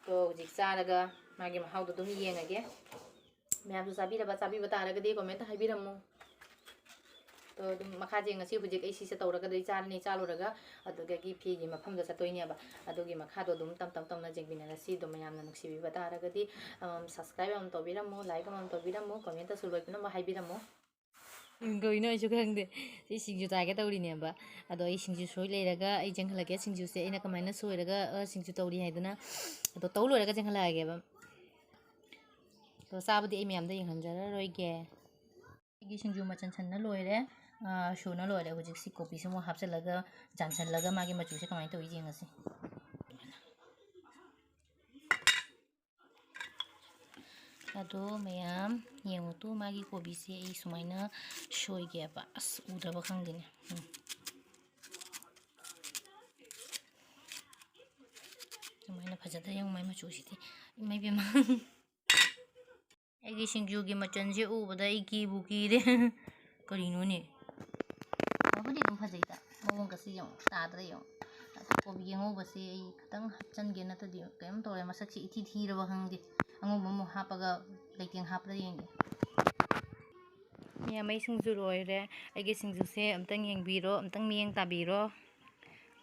ꯇꯣ, ꯍꯧꯖꯤꯛ ꯆꯥꯔꯒ ꯃꯥꯒꯤ ꯃꯍꯥꯎꯗꯣ ꯑꯗꯨꯝ ꯌꯦꯡꯉꯒꯦ꯫ ꯃꯌꯥꯝꯁꯨ ꯆꯥꯕꯤꯔꯕ? ꯆꯥꯕꯤꯕ ꯇꯥꯔꯒꯗꯤ comment ꯍꯥꯏꯕꯤꯔꯝꯃꯨ꯫ ꯇꯣ, ꯑꯗꯨꯝ ꯃꯈꯥꯁꯦ ꯉꯁꯤ ꯍꯧꯖꯤꯛ ꯑꯩ ꯁꯤꯁꯦ ꯇꯧꯔꯒꯗꯤ ꯆꯥꯔꯅꯤ, ꯆꯥ ꯂꯣꯏꯔꯒ ꯑꯗꯨꯗꯒꯤ ꯐꯤꯒꯤ ꯃꯐꯝꯗ ꯆꯠꯇꯣꯏꯅꯦꯕ꯫ ꯑꯗꯨꯒꯤ ꯃꯈꯥꯗꯣ ꯑꯗꯨꯝ ꯇꯞ ꯇꯞ ꯇꯞꯅ ꯌꯦꯡꯃꯤꯟꯅꯔꯁꯤ꯫ ꯑꯗꯣ ꯃꯌꯥꯝꯅ ꯅꯨꯡꯁꯤꯕꯤꯕ ꯇꯥꯔꯒꯗꯤ, ꯑꯝ, subscribe ꯑꯃ ꯇꯧꯕꯤꯔꯝꯃꯨ, like ꯑꯃ ꯇꯧꯕꯤꯔꯝꯃꯨ, commentꯇꯁꯨ ꯂꯣꯏ ꯄꯨꯝꯅꯃꯛ ꯍꯥꯏꯕꯤꯔꯝꯃꯨ꯫ ꯎꯝ, ꯀꯩꯅꯣ, ꯑꯩꯁꯨ ꯈꯪꯗꯦ꯫ ꯁꯤ ꯁꯤꯡꯖꯨ ꯆꯥꯒꯦ ꯇꯧꯔꯤꯅꯦꯕ꯫ ꯑꯗꯣ ꯑꯩ ꯁꯤꯡꯖꯨ ꯁꯣꯏ ꯂꯩꯔꯒ ꯑꯩ ꯆꯦꯟꯈꯠꯂꯛꯀꯦ꯫ ꯁꯤꯡꯖꯨꯁꯦ ꯑꯩꯅ ꯀꯃꯥꯏꯅ ꯁꯣꯏꯔꯒ, ꯑ, ꯁꯤꯡꯖꯨ ꯇꯧꯔꯤ ꯍꯥꯏꯗꯅ꯫ ꯑꯗꯣ ꯇꯧ ꯂꯣꯏꯔꯒ ꯆꯦꯟꯈꯠꯂꯛꯑꯒꯦꯕ꯫ ꯑꯗꯣ ꯆꯥꯕꯗꯤ ꯑꯩ ꯃꯌꯥꯝꯗ ꯌꯦꯡꯍꯟꯖꯔꯔꯣꯏꯒꯦ꯫ ꯑꯩꯒꯤ ꯁꯤꯡꯖꯨ ꯃꯆꯟ ꯁꯟꯅ ꯂꯣꯏꯔꯦ, ꯑꯥ, ꯁꯨꯅ ꯂꯣꯏꯔꯦ꯫ ꯍꯧꯖꯤꯛꯁꯤ ꯀꯣꯕꯤꯁꯦ ꯑꯃꯨꯛ ꯍꯥꯞꯆꯤꯜꯂꯒ, ꯌꯥꯟꯁꯤꯜꯂꯒ ꯃꯥꯒꯤ ꯃꯆꯨꯁꯦ ꯀꯃꯥꯏꯅ ꯇꯧꯏ ꯌꯦꯡꯉꯁꯤ꯫ ꯑꯗꯣ ꯃꯌꯥꯝ ꯌꯦꯡꯉꯨ ꯇꯨ, ꯃꯥꯒꯤ ꯀꯣꯕꯤꯁꯦ ꯑꯩ ꯁꯨꯃꯥꯏꯅ ꯁꯣꯏꯒꯦꯕ꯫ ꯑꯁ, ꯎꯗ꯭ꯔꯕ ꯈꯪꯗꯦꯅꯦ꯫ ꯎꯝ꯫ ꯁꯨꯃꯥꯏꯅ ꯐꯖꯗ꯭ꯔꯥ ꯌꯦꯡꯉꯨ, ꯃꯥꯏ ꯃꯆꯨꯁꯤꯗꯤ꯫ ꯏꯃꯥ ꯏꯕꯦꯝꯃ꯫ ꯑꯩꯒꯤ ꯁꯤꯡꯖꯨꯒꯤ ꯃꯆꯜꯁꯦ ꯎꯕꯗ ꯑꯩ ꯀꯤꯕꯨ ꯀꯤꯔꯦ꯫ ꯀꯔꯤꯅꯣꯅꯦ? ꯐꯕꯨꯗꯤ ꯑꯗꯨꯝ ꯐꯖꯩꯗ꯫ ꯃꯑꯣꯡꯒꯁꯤ ꯌꯦꯡꯉꯨ, ꯇꯥꯗ꯭ꯔꯥ ꯌꯦꯡꯉꯨ꯫ ꯑꯗꯣ ꯀꯣꯕꯤ ꯑꯉꯧꯕꯁꯦ ꯑꯩ ꯈꯤꯇꯪ ꯍꯥꯞꯆꯤꯟꯒꯦ, ꯅꯠꯇ꯭ꯔꯗꯤ ꯀꯩꯅꯣꯝ ꯇꯧꯔꯦ꯫ ꯃꯁꯛꯁꯤ ꯏꯊꯤ ꯊꯤꯔꯕ ꯈꯪꯗꯦ꯫ ꯑꯉꯧꯕ ꯑꯃꯨꯛ ꯍꯥꯞꯄꯒ ꯂꯩꯇꯦꯡ ꯍꯥꯞꯄ꯭ꯔꯥ ꯌꯦꯡꯒꯦ꯫ ꯃꯌꯥꯝ, ꯑꯩ ꯁꯤꯡꯖꯨ ꯂꯣꯏꯔꯦ꯫ ꯑꯩꯒꯤ ꯁꯤꯡꯖꯨꯁꯦ ꯑꯝꯇꯪ ꯌꯦꯡꯕꯤꯔꯣ, ꯑꯝꯇꯪ ꯃꯤꯠꯌꯦꯡ ꯇꯥꯕꯤꯔꯣ꯫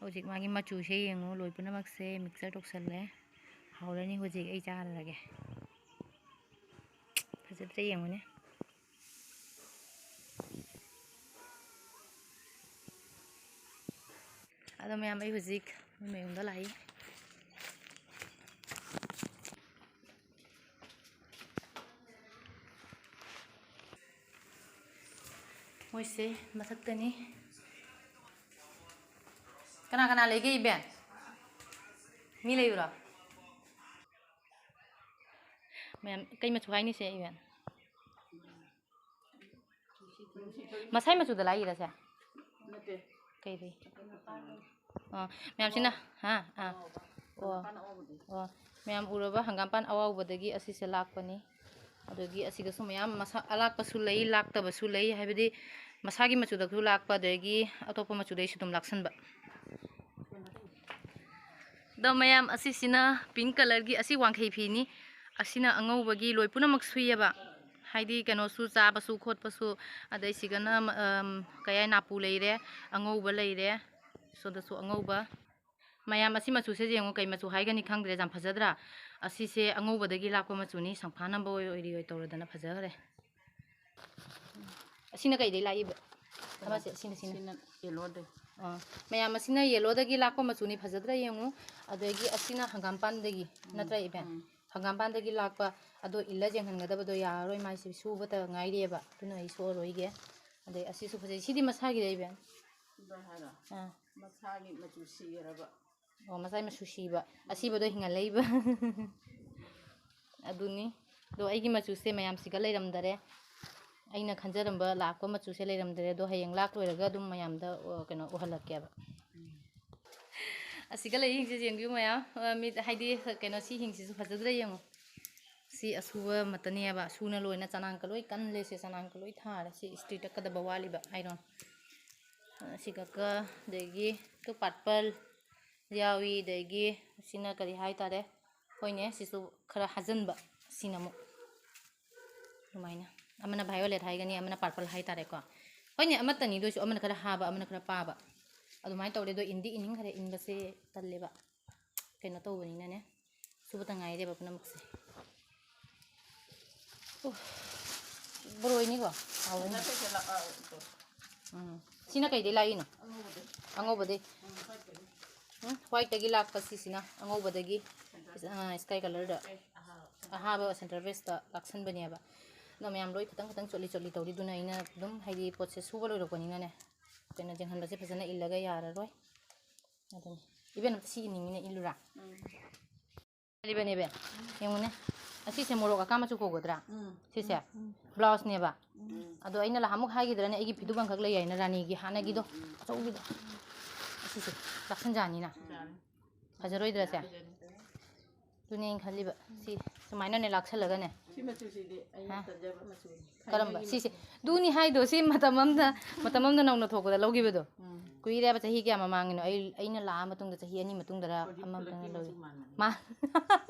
ꯍꯧꯖꯤꯛ ꯃꯥꯒꯤ ꯃꯆꯨꯁꯦ ꯌꯦꯡꯉꯨ, ꯂꯣꯏ ꯄꯨꯝꯅꯃꯛꯁꯦ ꯃꯤꯛꯆꯔ ꯇꯧꯁꯜꯂꯦ꯫ ꯍꯥꯎꯔꯅꯤ ꯍꯧꯖꯤꯛ ꯑꯩ ꯆꯥꯔꯒꯦ꯫ ꯐꯖꯗ꯭ꯔꯥ ꯌꯦꯡꯉꯨꯅꯦ꯫ ꯑꯗꯣ ꯃꯌꯥꯝ, ꯑꯩ ꯍꯧꯖꯤꯛ ꯃꯣꯏ ꯃꯌꯨꯝꯗ ꯂꯥꯛꯏ꯫ ꯃꯣꯏꯁꯦ ꯃꯊꯛꯇꯅꯤ꯫ ꯀꯅꯥ ꯀꯅꯥ ꯂꯩꯒꯦ, ꯏꯕꯦꯟ? ꯃꯤ ꯂꯩꯕ꯭ꯔꯣ? ꯃꯌꯥꯝ, ꯀꯩ ꯃꯆꯨ ꯍꯥꯏꯅꯤ ꯁꯦ, ꯏꯕꯦꯟ? ꯃꯁꯥꯏ ꯃꯆꯨꯗ ꯂꯥꯛꯏꯔꯁꯦ? ꯅꯠꯇꯦ꯫ ꯀꯩꯗꯤ? ꯑꯣ, ꯃꯌꯥꯝꯁꯤꯅ, ꯍꯥ? ꯑꯥ꯫ ꯑꯣ꯫ ꯑꯣ꯫ ꯃꯌꯥꯝ ꯎꯔꯕ ꯍꯪꯒꯥꯝꯄꯥꯟ ꯑꯋꯥꯎꯕꯗꯒꯤ ꯑꯁꯤꯁꯦ ꯂꯥꯛꯄꯅꯤ꯫ ꯑꯗꯒꯤ ꯑꯁꯤꯗꯁꯨ ꯃꯌꯥꯝ ꯃꯁꯥ ꯑꯂꯥꯛꯄꯁꯨ ꯂꯩ, ꯂꯥꯛꯇꯕꯁꯨ ꯂꯩ, ꯍꯥꯏꯕꯗꯤ ꯃꯁꯥꯒꯤ ꯃꯆꯨꯗꯁꯨ ꯂꯥꯛꯄ, ꯑꯗꯒꯤ ꯑꯇꯣꯞꯄ ꯃꯆꯨꯗꯩꯁꯨ ꯑꯗꯨꯝ ꯂꯥꯛꯁꯟꯕ꯫ ꯑꯗꯣ ꯃꯌꯥꯝ, ꯑꯁꯤꯁꯤꯅ pink colourꯒꯤ, ꯑꯁꯤ ꯋꯥꯡꯈꯩ ꯐꯤꯅꯤ꯫ ꯑꯁꯤꯅ ꯑꯉꯧꯕꯒꯤ, ꯂꯣꯏ ꯄꯨꯝꯅꯃꯛ ꯁꯨꯏꯌꯦꯕ꯫ ꯍꯥꯏꯗꯤ ꯀꯩꯅꯣꯁꯨ, ꯆꯥꯕꯁꯨ ꯈꯣꯠꯄꯁꯨ, ꯑꯗꯩ ꯁꯤꯒꯅ, ꯑꯝ, ꯀꯩ ꯍꯥꯏ, ꯅꯥꯄꯨ ꯂꯩꯔꯦ, ꯑꯉꯧꯕ ꯂꯩꯔꯦ, ꯁꯣꯝꯗꯁꯨ ꯑꯉꯧꯕ꯫ ꯃꯌꯥꯝ, ꯑꯁꯤ ꯃꯆꯨꯁꯦ ꯌꯦꯡꯉꯨ, ꯀꯩ ꯃꯆꯨ ꯍꯥꯏꯒꯅꯤ ꯈꯪꯗ꯭ꯔꯦ, ꯌꯥꯝ ꯐꯖꯗ꯭ꯔꯥ? ꯑꯁꯤꯁꯦ ꯑꯉꯧꯕꯗꯒꯤ ꯂꯥꯛꯄ ꯃꯆꯨꯅꯤ, ꯁꯪꯐꯥꯅꯕ ꯑꯣꯏ, ꯑꯣꯏꯔꯤ ꯑꯣꯏ ꯇꯧꯔꯗꯅ ꯐꯖꯈ꯭ꯔꯦ꯫ ꯑꯁꯤꯅ ꯀꯩꯗꯩ ꯂꯥꯛꯏꯕ? ꯑꯃꯁꯦ, ꯑꯁꯤꯅ, ꯁꯤꯅ? ꯁꯤꯅ yellowꯗꯩ꯫ ꯑꯥ, ꯃꯌꯥꯝ, ꯑꯁꯤꯅ yellowꯗꯒꯤ ꯂꯥꯛꯄ ꯃꯆꯨꯅꯤ, ꯐꯖꯗ꯭ꯔꯥ ꯌꯦꯡꯉꯨ꯫ ꯑꯗꯒꯤ ꯑꯁꯤꯅ ꯍꯪꯒꯥꯝꯄꯥꯟꯗꯒꯤ, ꯎꯝ, ꯅꯠꯇ꯭ꯔꯥ, ꯏꯕꯦꯟ? ꯎꯝ꯫ ꯍꯪꯒꯥꯝꯄꯥꯟꯗꯒꯤ ꯂꯥꯛꯄ, ꯑꯗꯣ ꯏꯜꯂ ꯌꯦꯡꯍꯟꯒꯗꯕꯗꯣ ꯌꯥꯔꯔꯣꯏ, ꯃꯥꯏꯁꯦ ꯁꯨꯕꯇ ꯉꯥꯏꯔꯤꯑꯕ, ꯑꯗꯨꯅ ꯑꯩ ꯁꯨꯔꯔꯣꯏꯒꯦ꯫ ꯑꯗꯩ ꯑꯁꯤꯁꯨ ꯐꯖꯩ, ꯁꯤꯗꯤ ꯃꯁꯥꯒꯤꯗ ꯏꯕꯦꯝ꯫ ꯁꯤꯗ ꯍꯥꯏꯔꯣ? ꯑꯥ꯫ ꯃꯁꯥꯒꯤ ꯃꯆꯨ ꯁꯤꯈ꯭ꯔꯕ꯫ ꯑꯣ, ꯃꯁꯥꯒꯤ ꯃꯆꯨ ꯁꯤꯕ, ꯑꯁꯤꯕꯗꯣ ꯍꯤꯡꯍꯜꯂꯛꯏꯕ꯫ ꯑꯗꯨꯅꯤ꯫ ꯑꯗꯣ ꯑꯩꯒꯤ ꯃꯆꯨꯁꯦ ꯃꯌꯥꯝꯁꯤꯒ ꯂꯩꯔꯝꯗꯔꯦ꯫ ꯑꯩꯅ ꯈꯟꯖꯔꯝꯕ ꯂꯥꯛꯄ ꯃꯆꯨꯁꯦ ꯂꯩꯔꯝꯗꯔꯦ꯫ ꯑꯗꯣ ꯍꯌꯦꯡ ꯂꯥꯛ ꯂꯣꯏꯔꯒ ꯑꯗꯨꯝ ꯃꯌꯥꯝꯗ, ꯑ, ꯀꯩꯅꯣ ꯎꯍꯜꯂꯛꯀꯦꯕ꯫ ꯑꯁꯤꯒ ꯂꯩꯔꯤꯁꯤꯡꯁꯦ ꯌꯦꯡꯕꯤꯌꯨ ꯃꯌꯥꯝ꯫ ꯑ, ꯃꯤꯠ, ꯍꯥꯏꯗꯤ, ꯀꯩꯅꯣ, ꯁꯤ ꯍꯤꯡꯁꯤꯁꯨ ꯐꯖꯗ꯭ꯔꯥ ꯌꯦꯡꯉꯨ꯫ ꯁꯤ ꯑꯁꯨꯕ ꯃꯇꯅꯦꯕ꯫ ꯁꯨꯅ ꯂꯣꯏꯅ ꯆꯅꯥꯡꯀ ꯂꯣꯏ ꯀꯜꯂꯦ꯫ ꯁꯤ ꯆꯅꯥꯡꯀ ꯂꯣꯏ ꯊꯥꯔꯦ꯫ ꯁꯤ ꯏꯁꯇ꯭ꯔꯤ ꯇꯛꯀꯗꯕ ꯋꯥꯠꯂꯤꯕ, iron꯫ ꯑ, ꯁꯤꯒꯀ, ꯑꯗꯒꯤ ꯇꯨ purple ꯌꯥꯎꯏ꯫ ꯑꯗꯒꯤ ꯁꯤꯅ ꯀꯔꯤ ꯍꯥꯏꯇꯥꯔꯦ? ꯍꯣꯏꯅꯦ, ꯁꯤꯁꯨ ꯈꯔ ꯍꯥꯖꯟꯕ꯫ ꯁꯤꯅ ꯑꯃꯨꯛ ꯑꯗꯨꯃꯥꯏꯅ꯫ ꯑꯃꯅ violet ꯍꯥꯏꯒꯅꯤ, ꯑꯃꯅ purple ꯍꯥꯏꯇꯥꯔꯦꯀꯣ꯫ ꯍꯣꯏꯅꯦ, ꯑꯃꯠꯇꯅꯤ, ꯑꯗꯨ ꯑꯣꯏꯁꯨ ꯑꯃꯅ ꯈꯔ ꯍꯥꯕ, ꯑꯃꯅ ꯈꯔ ꯄꯥꯕ꯫ ꯑꯗꯨꯃꯥꯏꯅ ꯇꯧꯔꯦ꯫ ꯑꯗꯣ ꯏꯟꯗꯤ ꯏꯟꯅꯤꯡꯈꯔꯦ, ꯏꯟꯕꯁꯦ ꯇꯜꯂꯦꯕ꯫ ꯀꯩꯅꯣ ꯇꯧꯕꯅꯤꯅꯅꯦ꯫ ꯁꯨꯕꯇ ꯉꯥꯏꯔꯦꯕ ꯄꯨꯝꯅꯃꯛꯁꯦ꯫ ꯎꯐ꯫ ꯕꯣꯔꯣꯏꯅꯤꯀꯣ? ꯍꯥꯎꯕꯅꯤ꯫ ꯎꯝ꯫ ꯁꯤꯅ ꯀꯩꯗꯩ ꯂꯥꯛꯏꯅꯣ? ꯑꯉꯧꯕꯗꯩ꯫ ꯑꯉꯧꯕꯗꯩ꯫ ꯎꯝ, whiteꯇꯒꯤ ꯂꯥꯛꯄ ꯁꯤꯁꯤꯅ ꯑꯉꯧꯕꯗꯒꯤ, ꯑ, sky colourꯗ ꯑꯍꯥꯕ centre pieceꯇ ꯂꯥꯛꯁꯟꯕꯅꯦꯕ꯫ ꯑꯗꯣ ꯃꯌꯥꯝ ꯂꯣꯏ ꯈꯤꯇꯪ ꯈꯤꯇꯪ ꯆꯣꯠꯂꯤ ꯆꯣꯠꯂꯤ ꯇꯧꯔꯤꯗꯨꯅ ꯑꯩꯅ ꯑꯗꯨꯝ, ꯍꯥꯏꯗꯤ, ꯄꯣꯠꯁꯦ ꯁꯨꯕ ꯂꯣꯏꯔꯛꯄꯅꯤꯅꯅꯦ, ꯀꯩꯅꯣ, ꯌꯦꯡꯍꯟꯕꯁꯦ ꯐꯖꯅ ꯏꯜꯂꯒ ꯌꯥꯔꯔꯣꯏ꯫ ꯑꯗꯨꯅꯤ꯫ ꯏꯕꯦꯝ, ꯁꯤ ꯏꯅꯤꯡꯉꯤꯅꯦ, ꯏꯜꯂꯨꯔꯥ? ꯎꯝ꯫ ꯂꯤꯕꯅꯦꯕ꯫ ꯌꯦꯡꯉꯨꯅꯦ꯫ ꯑꯁꯤꯁꯦ ꯃꯣꯔꯣꯛ ꯑꯀꯥ ꯃꯆꯨ ꯀꯧꯒꯗ꯭ꯔꯥ? ꯎꯝ꯫ ꯁꯤꯁꯦ? ꯎꯝ꯫ Blouseꯅꯦꯕ꯫ ꯎꯝ꯫ ꯑꯗꯣ ꯑꯩꯅ ꯂꯍꯥꯃꯨꯛ ꯍꯥꯏꯈꯤꯗ꯭ꯔꯅꯦ, ꯑꯩꯒꯤ ꯐꯤꯗꯨꯕꯝꯈꯛ ꯂꯩ ꯍꯥꯏꯅ, ꯔꯥꯅꯤꯒꯤ ꯍꯥꯟꯅꯒꯤꯗꯣ, ꯎꯝ, ꯎꯝ꯫ ꯑꯆꯧꯕꯤꯗꯣ꯫ ꯑꯁꯤꯁꯦ ꯂꯥꯛꯁꯟꯖꯥꯅꯤꯅ꯫ ꯌꯥꯅꯤ꯫ ꯐꯖꯔꯣꯏꯗ꯭ꯔꯥ ꯁꯦ? ꯐꯖꯅꯤ꯫ ꯑꯗꯨꯅꯦ ꯑꯩꯅ ꯈꯜꯂꯤꯕ꯫ ꯁꯤ ꯁꯨꯃꯥꯏꯅꯅꯦ ꯂꯥꯛꯁꯜꯂꯒꯅꯦ꯫ ꯁꯤ ꯃꯆꯨꯁꯤꯗꯤ ꯑꯩꯅ ꯍꯥ? ꯇꯟꯖꯕ ꯃꯆꯨꯅꯤ꯫ ꯀꯔꯝꯕ? ꯈꯥꯏꯅꯤꯡꯒꯤ ꯁꯤꯁꯦ꯫ ꯃꯆꯨ꯫ ꯑꯗꯨꯅꯤ ꯍꯥꯏꯗꯣ, ꯁꯤ ꯃꯇꯝ ꯑꯃꯗ, ꯃꯇꯝ ꯑꯃꯗ ꯅꯧꯅ ꯊꯣꯛꯄꯗ ꯂꯧꯈꯤꯕꯗꯣ꯫ ꯎꯝ꯫ ꯀꯨꯏꯔꯦꯕ, ꯆꯍꯤ ꯀꯌꯥ ꯃꯃꯥꯡꯒꯤꯅꯣ? ꯑꯩ, ꯑꯩꯅ ꯂꯥꯛꯑ ꯃꯇꯨꯡꯗ ꯆꯍꯤ ꯑꯅꯤ ꯃꯇꯨꯡꯗꯔ ꯍꯧꯖꯤꯛ ꯑꯃ ꯈꯨꯜꯂꯛꯀꯤ ꯃꯇꯨꯡꯗ ꯃꯆꯨ ꯂꯧꯈꯤ꯫ ꯃꯥꯟꯕꯅꯤ꯫ ꯃꯥ-,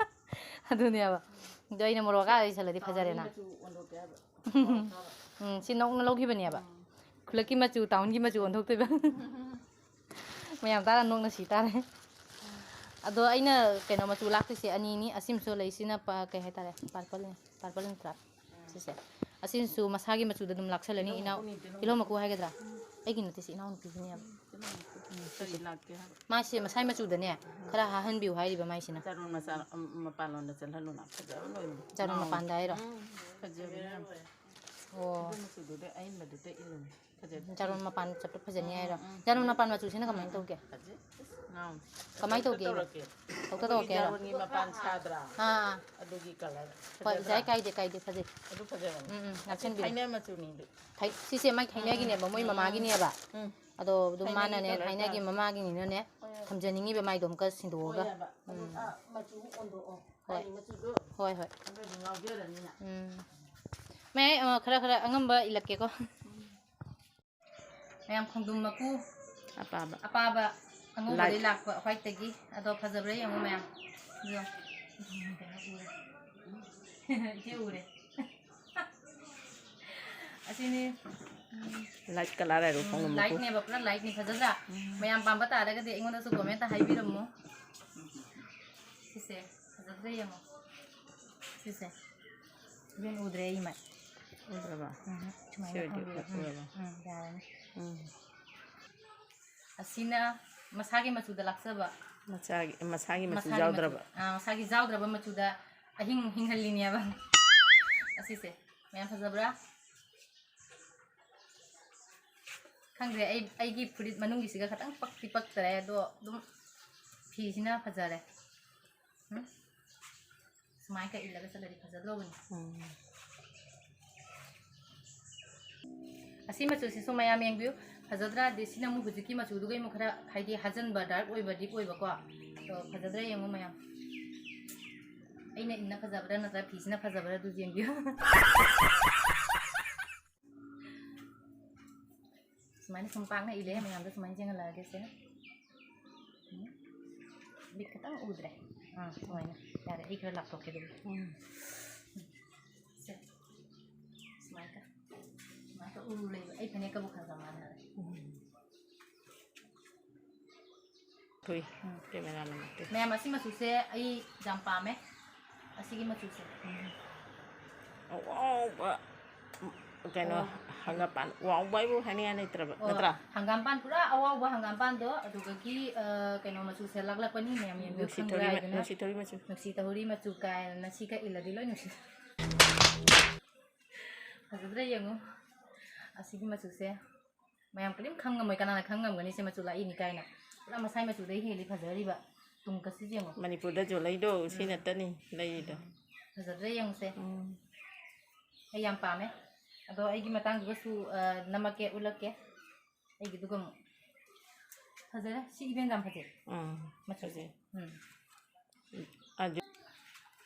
ꯑꯗꯨꯅꯦꯕ꯫ ꯑꯗꯣ ꯑꯩꯅ ꯃꯣꯔꯣꯛ ꯑꯀꯥ ꯂꯩꯁꯜꯂꯗꯤ ꯐꯖꯔꯦꯅ꯫ ꯃꯆꯨ ꯑꯣꯟꯊꯣꯛꯀꯦ ꯍꯥꯏꯕ꯫ ꯎꯝ, ꯁꯤ ꯅꯧꯅ ꯂꯧꯈꯤꯕꯅꯦꯕ꯫ ꯎꯝ꯫ ꯈꯨꯜꯂꯛꯀꯤ ꯃꯆꯨ, townꯒꯤ ꯃꯆꯨ ꯑꯣꯟꯊꯣꯛꯇꯣꯏꯕ꯫ ꯃꯌꯥꯝ ꯇꯥꯔ ꯅꯣꯛꯅ ꯁꯤ ꯇꯥꯔꯦ꯫ ꯑꯗꯣ ꯑꯩꯅ ꯀꯩꯅꯣ ꯃꯆꯨ ꯂꯥꯛꯇꯣꯏꯁꯦ ꯑꯅꯤꯅꯤ꯫ ꯑꯁꯤꯃꯁꯨ ꯂꯩꯁꯤꯅ ꯄ-, ꯀꯩ ꯍꯥꯏꯇꯥꯔꯦ, purple ꯅꯤ꯫ Purple ꯅꯠꯇ꯭ꯔꯥ? ꯁꯤꯁꯦ꯫ ꯑꯁꯤꯅꯁꯨ ꯃꯁꯥꯒꯤ ꯃꯆꯨꯗ ꯑꯗꯨꯝ ꯂꯥꯛꯁꯜꯂꯅꯤ꯫ ꯇꯤꯜꯍꯧ ꯏꯅꯥꯎ-, ꯃꯀꯨꯅꯤ, ꯇꯤꯜꯍꯧ ꯇꯤꯜꯍꯧ ꯃꯀꯨ꯫ ꯃꯀꯨ ꯍꯥꯏꯒꯗ꯭ꯔꯥ? ꯎꯝ꯫ ꯑꯩꯒꯤ ꯅꯠꯇꯦ, ꯁꯤ ꯏꯅꯥꯎꯅꯨꯄꯤꯒꯤꯅꯦꯕ꯫ ꯀꯔꯤ ꯂꯥꯛꯀꯦ ꯍꯥꯏꯕ? ꯃꯥꯁꯦ ꯃꯁꯥꯏ ꯃꯆꯨꯗꯅꯦ ꯈꯔ ꯍꯥꯍꯟꯕꯤꯌꯨ ꯍꯥꯏꯔꯤꯕ ꯃꯥꯏꯁꯤꯅ꯫ ꯆꯥꯔꯣꯟ ꯃꯆꯥ, ꯎꯝ, ꯃꯄꯥꯟꯂꯣꯝꯗ ꯆꯠꯍꯜꯂꯨꯅ꯫ ꯐꯖꯕ ꯂꯣꯏꯅ꯫ ꯆꯥꯔꯣꯟ ꯃꯄꯥꯟꯗ ꯍꯥꯏꯔꯣ? ꯎꯝ, ꯐꯖꯕꯅꯦ ꯌꯥꯝ꯫ ꯑꯣ꯫ ꯑꯗꯨ ꯃꯆꯨꯗꯨꯗ, ꯑꯍꯟꯕꯗꯨꯗ ꯏꯜꯂꯨꯅꯦ꯫ ꯐꯖꯕ꯫ ꯆꯥꯔꯣꯟ ꯃꯄꯥꯟ ꯆꯠꯄ ꯐꯖꯅꯤ ꯍꯥꯏꯔꯣ? ꯎꯝ, ꯎꯝ꯫ ꯆꯥꯔꯣꯟ ꯃꯄꯥꯟ ꯃꯆꯨꯁꯤꯅ ꯀꯃꯥꯏꯅ ꯇꯧꯒꯦ? ꯐꯖꯩ꯫ ꯑꯁ, ꯉꯥꯎ꯫ ꯀꯃꯥꯏꯅ ꯇꯧꯒꯦ? ꯇꯧꯔꯛꯀꯦ꯫ ꯇꯧꯇ ꯇꯧꯔꯛꯀꯦ ꯍꯥꯏꯔꯣ? ꯆꯥꯔꯣꯟꯒꯤ ꯃꯄꯥꯟ ꯁꯥꯗ꯭ꯔꯥ? ꯑꯥ, ꯑꯥ꯫ ꯑꯗꯨꯒꯤ colour꯫ ꯍꯣꯏ, ꯐꯖꯗ꯭ꯔꯥ? ꯌꯥꯏ, ꯀꯥꯏꯗꯦ, ꯀꯥꯏꯗꯦ, ꯐꯖꯩ꯫ ꯑꯗꯨ ꯐꯖꯕꯅꯤ꯫ ꯎꯝ, ꯎꯝ, ꯑꯁꯤ ꯂꯥꯛꯁꯟꯕꯤꯔꯣ꯫ ꯊꯥꯏꯅ ꯃꯆꯨꯅꯤꯗꯨ꯫ ꯊꯥꯏ-, ꯁꯤꯁꯦ ꯃꯥꯏ ꯊꯥꯏꯅꯒꯤꯅꯦꯕ, ꯃꯣꯏ ꯎꯝ, ꯎꯝ, ꯃꯃꯥꯒꯤꯅꯦꯕ꯫ ꯎꯝ꯫ ꯑꯗꯣ ꯑꯗꯨꯝ ꯊꯥꯏꯅꯒꯤ ꯃꯥꯅꯅꯦ, colour ꯊꯥꯏꯅꯒꯤ ꯇꯥꯔꯦ꯫ ꯃꯃꯥꯒꯤꯅꯤꯅꯅꯦ, ꯍꯣꯏ, ꯍꯣꯏ꯫ ꯊꯝꯖꯅꯤꯡꯉꯤꯕ ꯃꯥꯏꯗꯣ ꯑꯃꯨꯛꯀ ꯁꯤꯟꯗꯣꯛꯑꯒ꯫ ꯍꯣꯏ ꯍꯥꯏꯕ꯫ ꯑꯗꯨ, ꯎꯝ꯫ ꯑꯥ, ꯃꯆꯨ ꯑꯃꯨꯛ ꯑꯣꯟꯊꯣꯛꯑꯣ꯫ ꯍꯣꯏ꯫ ꯍꯥꯏꯗꯤ ꯃꯆꯨꯗꯣ ꯍꯣꯏ, ꯍꯣꯏ꯫ ꯑꯗꯨꯗꯤ ꯉꯥꯎꯖꯔꯅꯤꯅ꯫ ꯎꯝ꯫ ꯃꯌꯥꯝ, ꯑ, ꯈꯔ, ꯈꯔ ꯑꯉꯝꯕ ꯏꯜꯂꯛꯀꯦꯀꯣ꯫ ꯃꯌꯥꯝ, ꯈꯣꯡꯗ꯭ꯔꯨꯝ ꯃꯀꯨ ꯑꯄꯥꯕ꯫ ꯑꯄꯥꯕ ꯑꯉꯧꯕꯗꯩ ꯂꯥꯏꯠ꯫ ꯂꯥꯛꯄ whiteꯇꯒꯤ꯫ ꯑꯗꯣ ꯐꯖꯕ꯭ꯔꯥ ꯌꯦꯡꯉꯨ ꯃꯌꯥꯝ꯫ ꯑꯗꯣ ꯏꯆꯦ ꯎꯔꯦ꯫ ꯑꯁꯤꯅꯤ꯫ Light colour ꯍꯥꯏꯔꯣ, ꯎꯝ, ꯈꯣꯡꯗ꯭ꯔꯨꯝ ꯃꯀꯨ꯫ Lightꯅꯦꯕ, ꯄꯨꯔꯥ lightꯅꯤ꯫ ꯐꯖꯗ꯭ꯔꯥ? ꯎꯝ꯫ ꯃꯌꯥꯝ ꯄꯥꯝꯕ ꯇꯥꯔꯒꯗꯤ ꯑꯩꯉꯣꯟꯗꯁꯨ commentꯇ ꯍꯥꯏꯕꯤꯔꯝꯃꯨ꯫ ꯁꯤꯁꯦ ꯐꯖꯗ꯭ꯔꯥ ꯌꯦꯡꯉꯣ꯫ ꯁꯤꯁꯦ꯫ ꯏꯕꯦꯟ ꯎꯗ꯭ꯔꯦ ꯑꯩ ꯃꯥꯏ꯫ ꯎꯗ꯭ꯔꯕ? ꯎꯝ, ꯁꯨꯃꯥꯏꯅ ꯁꯤ ꯑꯣꯏꯔꯗꯤ ꯈꯪꯕꯤꯔꯣ꯫ ꯎ-, ꯎꯝ, ꯎꯔꯕ? ꯎꯝ, ꯌꯥꯔꯅꯤ꯫ ꯎꯝ꯫ ꯑꯁꯤꯅ ꯃꯁꯥꯒꯤ ꯃꯆꯨꯗ ꯂꯥꯛꯆꯕ꯫ ꯃꯆꯥꯒꯤ, ꯃꯁꯥꯒꯤ ꯃꯆꯨ ꯃꯁꯥꯒꯤ ꯌꯥꯎꯗ꯭ꯔꯕ? ꯃꯆꯨ, ꯑꯥ, ꯃꯁꯥꯒꯤ ꯌꯥꯎꯗ꯭ꯔꯕ ꯃꯆꯨꯗ ꯑꯍꯤꯡ ꯍꯤꯡꯍꯜꯂꯤꯅꯦꯕ꯫ ꯑꯁꯤꯁꯦ꯫ ꯃꯌꯥꯝ ꯐꯖꯕ꯭ꯔꯥ? ꯈꯪꯗ꯭ꯔꯦ, ꯑꯩ, ꯑꯩꯒꯤ ꯐꯨꯔꯤꯠ ꯃꯅꯨꯡꯒꯤꯁꯤꯒ ꯈꯇꯪ ꯄꯛꯇꯤ ꯄꯛꯇꯔꯦ, ꯑꯗꯣ ꯑꯗꯨꯝ ꯐꯤꯁꯤꯅ ꯐꯖꯔꯦ꯫ ꯎꯝ? ꯁꯨꯃꯥꯏꯅ ꯀꯛ ꯏꯜꯂꯒ ꯆꯠꯂꯗꯤ ꯐꯖꯗ꯭ꯔꯣꯕꯅꯤ? ꯎꯝ꯫ ꯑꯁꯤ ꯃꯆꯨꯁꯤꯁꯨ ꯃꯌꯥꯝ ꯌꯦꯡꯕꯤꯌꯨ, ꯐꯖꯗ꯭ꯔꯥ? ꯑꯗꯩ ꯁꯤꯅ ꯑꯃꯨꯛ ꯍꯧꯖꯤꯛꯀꯤ ꯃꯆꯨꯗꯨꯒ ꯑꯃꯨꯛ ꯈꯔ, ꯍꯥꯏꯗꯤ, ꯍꯥꯖꯟꯕ, dark ꯑꯣꯏꯕ, deep ꯑꯣꯏꯕꯀꯣ꯫ ꯑꯗꯣ ꯐꯖꯗ꯭ꯔꯥ ꯌꯦꯡꯉꯨ ꯃꯌꯥꯝ꯫ ꯑꯩꯅ ꯏꯟꯅ ꯐꯖꯕ꯭ꯔꯥ ꯅꯠꯇ꯭ꯔꯒ ꯐꯤꯁꯤꯅ ꯐꯖꯕ꯭ꯔꯥ ꯑꯗꯨ ꯌꯦꯡꯕꯤꯌꯨ꯫ ꯁꯨꯃꯥꯏꯅ ꯁꯨꯝ ꯄꯥꯛꯅ ꯏꯜꯂꯦ, ꯃꯌꯥꯝꯗ ꯁꯨꯃꯥꯏꯅ ꯌꯦꯡꯍꯜꯂꯛꯑꯒꯦ ꯁꯦ꯫ ꯎꯝ꯫ ꯃꯤꯠ ꯈꯤꯇꯪ ꯎꯗ꯭ꯔꯦ꯫ ꯑꯥ, ꯁꯨꯃꯥꯏꯅ꯫ ꯌꯥꯔꯦ, ꯑꯩ ꯈꯔ ꯂꯥꯞꯊꯣꯛꯀꯦ ꯑꯗꯨꯗꯤ꯫ ꯎꯝ꯫ ꯁꯦ꯫ ꯁꯨꯃꯥꯏꯅ꯫ ꯁꯨꯃꯥꯏꯅ ꯎꯔꯨ ꯂꯩꯕ꯫ ꯑꯩ ꯐꯅꯦꯛꯀꯕꯨ ꯈꯔ ꯈꯔ ꯃꯥꯟꯅꯔꯦ꯫ ꯎꯝ꯫ ꯊꯨꯏ꯫ ꯎꯝ꯫ Cameraꯅ ꯅꯠꯇꯦ꯫ ꯃꯌꯥꯝ, ꯑꯁꯤ ꯃꯆꯨꯁꯦ ꯑꯩ ꯌꯥꯝ ꯄꯥꯝꯃꯦ꯫ ꯑꯁꯤꯒꯤ ꯃꯆꯨꯁꯦ꯫ ꯎꯝ꯫ ꯑꯋꯥꯎꯕ, ꯀꯩꯅꯣ, ꯑꯣ꯫ ꯍꯪꯒꯥꯝꯄꯥꯟ ꯋꯥꯎꯕ ꯍꯥꯏꯕꯨ ꯍꯥꯏꯅꯤꯡꯉꯥꯏ ꯂꯩꯇ꯭ꯔꯕ, ꯑꯣ, ꯅꯠꯇ꯭ꯔꯥ? ꯍꯪꯒꯥꯝꯄꯥꯟ ꯄꯨꯔꯥ ꯑꯋꯥꯎꯕ ꯍꯪꯒꯥꯝꯄꯥꯟꯗꯣ, ꯑꯗꯨꯗꯒꯤ, ꯑ, ꯀꯩꯅꯣ ꯃꯆꯨ ꯁꯦꯠꯂꯛꯂꯛꯄꯅꯤ, ꯃꯌꯥꯝ ꯌꯦꯡꯕꯤꯌꯨ, ꯅꯨꯡꯁꯤ ꯈꯪꯕ꯭ꯔꯥ ꯊꯧꯔꯤ ꯃ-, ꯍꯥꯏꯗꯅ? ꯅꯨꯡꯁꯤ ꯊꯧꯔꯤ ꯃꯆꯨ꯫ ꯅꯨꯡꯁꯤ ꯊꯧꯔꯤ ꯃꯆꯨ ꯀꯥꯏꯅ ꯁꯤꯒ ꯏꯜꯂꯗꯤ ꯂꯣꯏ ꯅꯨꯡꯁꯤ꯫ ꯐꯖꯗ꯭ꯔꯥ ꯌꯦꯡꯉꯨ꯫ ꯑꯁꯤꯒꯤ ꯃꯆꯨꯁꯦ ꯃꯌꯥꯝ ꯀꯔꯤꯝ ꯈꯪꯉꯝꯃꯣꯏ, ꯀꯅꯥꯅ ꯈꯪꯉꯝꯒꯅꯤ ꯁꯤ ꯃꯆꯨ ꯂꯥꯛꯏꯅꯤ ꯀꯥꯏꯅ? ꯄꯨꯔꯥ ꯃꯁꯥꯏ ꯃꯆꯨꯗꯩ ꯍꯦꯜꯂꯤ ꯐꯖꯔꯤꯕ꯫ ꯇꯨꯡꯀꯁꯤ ꯌꯦꯡꯉꯣ꯫ ꯃꯅꯤꯄꯨꯔꯗ ꯖꯨ ꯂꯩꯗꯣ ꯁꯤ ꯎꯝ꯫ ꯅꯠꯇꯅꯤ ꯂꯩꯔꯤꯗꯣ꯫ ꯐꯖꯗ꯭ꯔꯥ ꯌꯦꯡꯉꯨꯁꯦ꯫ ꯎꯝ꯫ ꯑꯩ ꯌꯥꯝ ꯄꯥꯝꯃꯦ꯫ ꯑꯗꯣ ꯑꯩꯒꯤ ꯃꯇꯥꯡꯗꯨꯒꯁꯨ, ꯑ, ꯅꯝꯃꯛꯀꯦ, ꯎꯠꯂꯛꯀꯦ꯫ ꯑꯩꯒꯤꯗꯨꯒ ꯑꯃꯨꯛ꯫ ꯐꯖꯔꯦ꯫ ꯁꯤ ꯏꯕꯦꯟ ꯌꯥꯝ ꯐꯖꯩ꯫ ꯎꯝ, ꯃꯆꯨꯁꯦ꯫ ꯐꯖꯩ꯫ ꯎꯝ꯫ ꯑꯗꯨ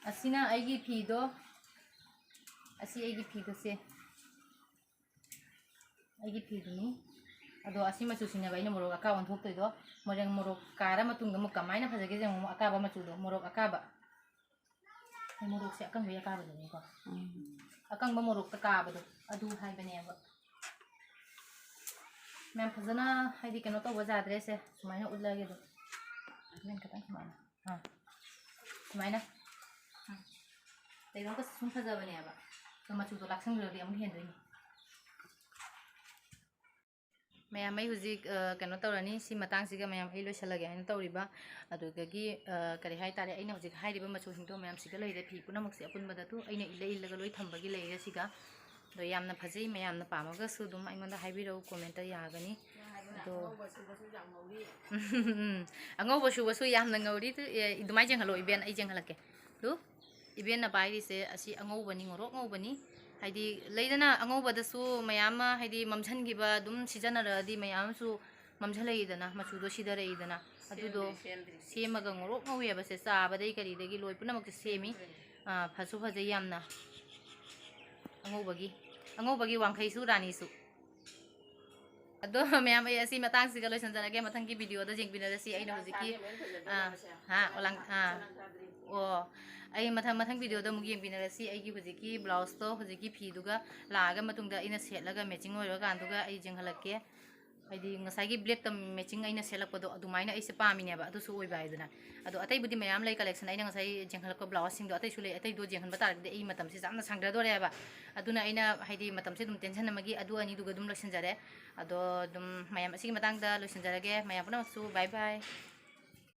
ꯑꯁꯤꯅ ꯑꯩꯒꯤ ꯐꯤꯗꯣ, ꯑꯁꯤ ꯑꯩꯒꯤ ꯐꯤꯗꯣ ꯁꯦ꯫ ꯑꯩꯒꯤ ꯐꯤꯗꯨꯅꯤ꯫ ꯑꯗꯣ ꯑꯁꯤ ꯃꯆꯨꯁꯤꯅꯦꯕ ꯑꯩꯅ ꯃꯣꯔꯣꯛ ꯑꯀꯥꯕ ꯑꯣꯟꯊꯣꯛꯇꯣꯏꯗꯣ꯫ ꯃꯣꯔꯦꯡ ꯃꯣꯔꯣꯛ ꯀꯥꯔ ꯃꯇꯨꯡꯗ ꯑꯃꯨꯛ ꯀꯃꯥꯏꯅ ꯐꯖꯒꯦꯁꯦ ꯌꯦꯡꯉꯣ, ꯑꯃꯨꯛ ꯑꯀꯥꯕ ꯃꯆꯨꯗꯣ, ꯃꯣꯔꯣꯛ ꯑꯀꯥꯕ꯫ ꯃꯣꯔꯣꯛꯁꯦ ꯑꯀꯪꯕꯒꯤ ꯑꯀꯥꯕꯗꯨꯅꯤꯀꯣ꯫ ꯎꯝ꯫ ꯑꯀꯪꯕ ꯃꯣꯔꯣꯛꯇ ꯀꯥꯕꯗꯣ ꯑꯗꯨ ꯍꯥꯏꯕꯅꯦꯕ꯫ ꯃꯌꯥꯝ ꯐꯖꯅ ꯍꯥꯏꯗꯤ ꯀꯩꯅꯣ ꯇꯧꯕ ꯌꯥꯗ꯭ꯔꯦꯁꯦ꯫ ꯁꯨꯃꯥꯏꯅ ꯎꯠꯂꯒꯦ ꯑꯗꯨꯝ꯫ ꯃꯦꯟ ꯈꯤꯇꯪ ꯁꯨꯃꯥꯏꯅ꯫ ꯑꯥ꯫ ꯁꯨꯃꯥꯏꯅ꯫ ꯎꯝ꯫ ꯂꯩꯕꯥꯛꯀ ꯁꯨꯝ ꯐꯖꯕꯅꯦꯕ꯫ ꯑꯗꯣ ꯃꯆꯨꯗꯣ ꯂꯥꯛꯁꯟꯈ꯭ꯔꯗꯤ ꯑꯃꯨꯛ ꯍꯦꯟꯗꯣꯏꯅꯤ꯫ ꯃꯌꯥꯝ, ꯑꯩ ꯍꯧꯖꯤꯛ, ꯑ, ꯀꯩꯅꯣ ꯇꯧꯔꯅꯤ꯫ ꯁꯤ ꯃꯇꯥꯡꯁꯤꯒ ꯃꯌꯥꯝ ꯑꯩ ꯂꯣꯏꯁꯤꯜꯂꯒꯦ ꯍꯥꯏꯅ ꯇꯧꯔꯤꯕ꯫ ꯑꯗꯨꯗꯒꯤ, ꯑ, ꯀꯔꯤ ꯍꯥꯏ ꯇꯥꯔꯦ, ꯑꯩꯅ ꯍꯧꯖꯤꯛ ꯍꯥꯏꯔꯤꯕ ꯃꯆꯨꯁꯤꯡꯗꯣ ꯃꯌꯥꯝꯁꯤꯒ ꯂꯩꯔꯦ꯫ ꯐꯤ ꯄꯨꯝꯅꯃꯛꯁꯦ ꯑꯄꯨꯟꯕꯗ ꯇꯨ ꯑꯩꯅ ꯏꯜꯂ ꯏꯜꯂꯒ ꯂꯣꯏ ꯊꯝꯕꯒꯤ ꯂꯩꯔꯦ ꯁꯤꯒ꯫ ꯑꯗꯣ ꯌꯥꯝꯅ ꯐꯖꯩ, ꯃꯌꯥꯝꯅ ꯄꯥꯝꯃꯒꯁꯨ ꯑꯗꯨꯝ ꯑꯩꯉꯣꯟꯗ ꯍꯥꯏꯕꯤꯔꯛꯎ, comment ꯌꯥꯝ ꯉꯧꯔꯤ꯫ ꯎꯝ, ꯑꯉꯧꯕ ꯁꯨꯕꯁꯨ ꯌꯥꯝꯅ ꯉꯧꯔꯤ꯫ ꯎꯝ, ꯑꯉꯧꯕ ꯁꯨꯕꯁꯨ ꯌꯥꯝꯅ ꯉꯧꯔꯤ꯫ ꯇꯨ, ꯑꯦ, ꯑꯗꯨꯃꯥꯏꯅ ꯌꯦꯡꯍꯜꯂꯣ ꯏꯕꯦꯟ, ꯑꯩ ꯌꯦꯡꯍꯜꯂꯛꯀꯦ꯫ ꯇꯨ꯫ ꯏꯕꯦꯟꯅ ꯄꯥꯏꯔꯤꯁꯦ ꯑꯁꯤ ꯑꯉꯧꯕꯅꯤ, ꯉꯣꯔꯣꯛ ꯉꯧꯕꯅꯤ꯫ ꯍꯥꯏꯗꯤ, ꯂꯩꯗꯅ, ꯑꯉꯧꯕꯗꯁꯨ ꯃꯌꯥꯝ ꯑꯃ, ꯍꯥꯏꯗꯤ, ꯃꯝꯁꯤꯟꯈꯤꯕ, ꯑꯗꯨꯝ ꯁꯤꯖꯤꯟꯅꯔꯛꯑꯗꯤ ꯃꯌꯥꯝ ꯑꯃꯁꯨ ꯃꯝꯁꯤꯜꯂꯛꯏꯗꯅ, ꯃꯆꯨꯗꯣ ꯁꯤꯊꯔꯛꯏꯗꯅ꯫ ꯑꯗꯨꯗꯣ ꯁꯦꯝꯗ꯭ꯔꯤ, ꯁꯦꯝꯗ꯭ꯔꯤ꯫ ꯁꯦꯝꯃꯒ ꯉꯣꯔꯣꯛ ꯉꯧꯋꯦꯕ, ꯁꯦ ꯆꯥꯕꯗꯩ ꯀꯔꯤꯗꯒꯤ ꯂꯣꯏ ꯄꯨꯝꯅꯃꯛꯁꯦ ꯁꯦꯝꯃꯤ꯫ ꯁꯦꯝꯗ꯭ꯔꯤ꯫ ꯑꯥ, ꯐꯁꯨ ꯐꯖꯩ ꯌꯥꯝꯅ꯫ ꯑꯉꯧꯕꯒꯤ, ꯑꯉꯧꯕꯒꯤ ꯋꯥꯡꯈꯩꯁꯨ ꯔꯥꯅꯤꯁꯨ꯫ ꯑꯗꯣ ꯃꯌꯥꯝ, ꯑꯩ ꯑꯁꯤ ꯃꯇꯥꯡꯁꯤꯒ ꯂꯣꯏꯁꯤꯟꯖꯔꯒꯦ꯫ ꯃꯊꯪꯒꯤ video ꯗ ꯌꯦꯡꯕꯤꯅꯔꯁꯤ꯫ ꯑꯩꯅ ꯍꯧꯖꯤꯛꯀꯤ, ꯁꯅꯥ ꯊꯥꯗꯦ, ꯂꯣꯏ ꯐꯖꯗꯣꯏꯅꯦ ꯑꯥ, ꯃꯁꯦ꯫ ꯍꯥ, ꯑꯣꯂꯥꯡ-, ꯑꯥ꯫ ꯁꯅꯥ ꯊꯥꯗ꯭ꯔꯤ꯫ ꯑꯣ, ꯑꯩ ꯃꯊꯪ, ꯃꯊꯪ video ꯗ ꯑꯃꯨꯛ ꯌꯦꯡꯕꯤꯅꯔꯁꯤ꯫ ꯑꯩꯒꯤ ꯍꯧꯖꯤꯛꯀꯤ blouse ꯇꯣ, ꯍꯧꯖꯤꯛꯀꯤ ꯐꯤꯗꯨꯒ ꯂꯥꯛꯑꯒ ꯃꯇꯨꯡꯗ ꯑꯩꯅ ꯁꯦꯠꯂꯒ matching ꯑꯣꯏꯔꯀꯥꯟꯗꯨꯒ ꯑꯩ ꯌꯦꯡꯍꯜꯂꯛꯀꯦ꯫ ꯍꯥꯏꯗꯤ ꯉꯁꯥꯏꯒꯤ ꯕ꯭ꯂꯦꯛꯇ ꯃꯦꯆꯤꯡ ꯑꯩꯅ ꯁꯦꯠꯂꯛꯄꯗꯣ ꯑꯗꯨꯃꯥꯏꯅ ꯑꯩꯁꯦ ꯄꯥꯝꯃꯤꯅꯦꯕ꯫ ꯑꯗꯨꯁꯨ ꯑꯣꯏꯕ ꯍꯥꯏꯗꯨꯅ꯫ ꯑꯗꯣ ꯑꯇꯩꯕꯨꯗꯤ ꯃꯌꯥꯝ ꯂꯩ ꯀꯂꯦꯛꯁꯟ, ꯑꯩꯅ ꯉꯁꯥꯏ ꯌꯦꯡꯍꯜꯂꯛꯄ ꯕ꯭ꯂꯥꯎꯁꯁꯤꯡꯗꯣ ꯑꯇꯩꯁꯨ ꯂꯩ꯫ ꯑꯇꯩꯗꯣ ꯌꯦꯡꯍꯟꯕ ꯇꯥꯔꯒꯗꯤ ꯑꯩ ꯃꯇꯝꯁꯦ ꯌꯥꯝꯅ ꯁꯪꯗꯗꯣꯔꯦꯕ꯫ ꯑꯗꯨꯅ ꯑꯩꯅ ꯍꯥꯏꯗꯤ ꯃꯇꯝꯁꯦ ꯑꯗꯨꯝ ꯇꯦꯟꯁꯟ ꯑꯃꯒꯤ ꯑꯗꯨ ꯑꯅꯤꯗꯨꯒ ꯑꯗꯨꯝ ꯂꯣꯏꯁꯤꯟꯖꯔꯦ꯫ ꯑꯗꯣ ꯑꯗꯨꯝ ꯃꯌꯥꯝ ꯑꯁꯤꯒꯤ ꯃꯇꯥꯡꯗ ꯂꯣꯏꯁꯤꯟꯖꯔꯒꯦ꯫ ꯃꯌꯥꯝ ꯄꯨꯝꯅꯃꯛꯁꯨ bye bye꯫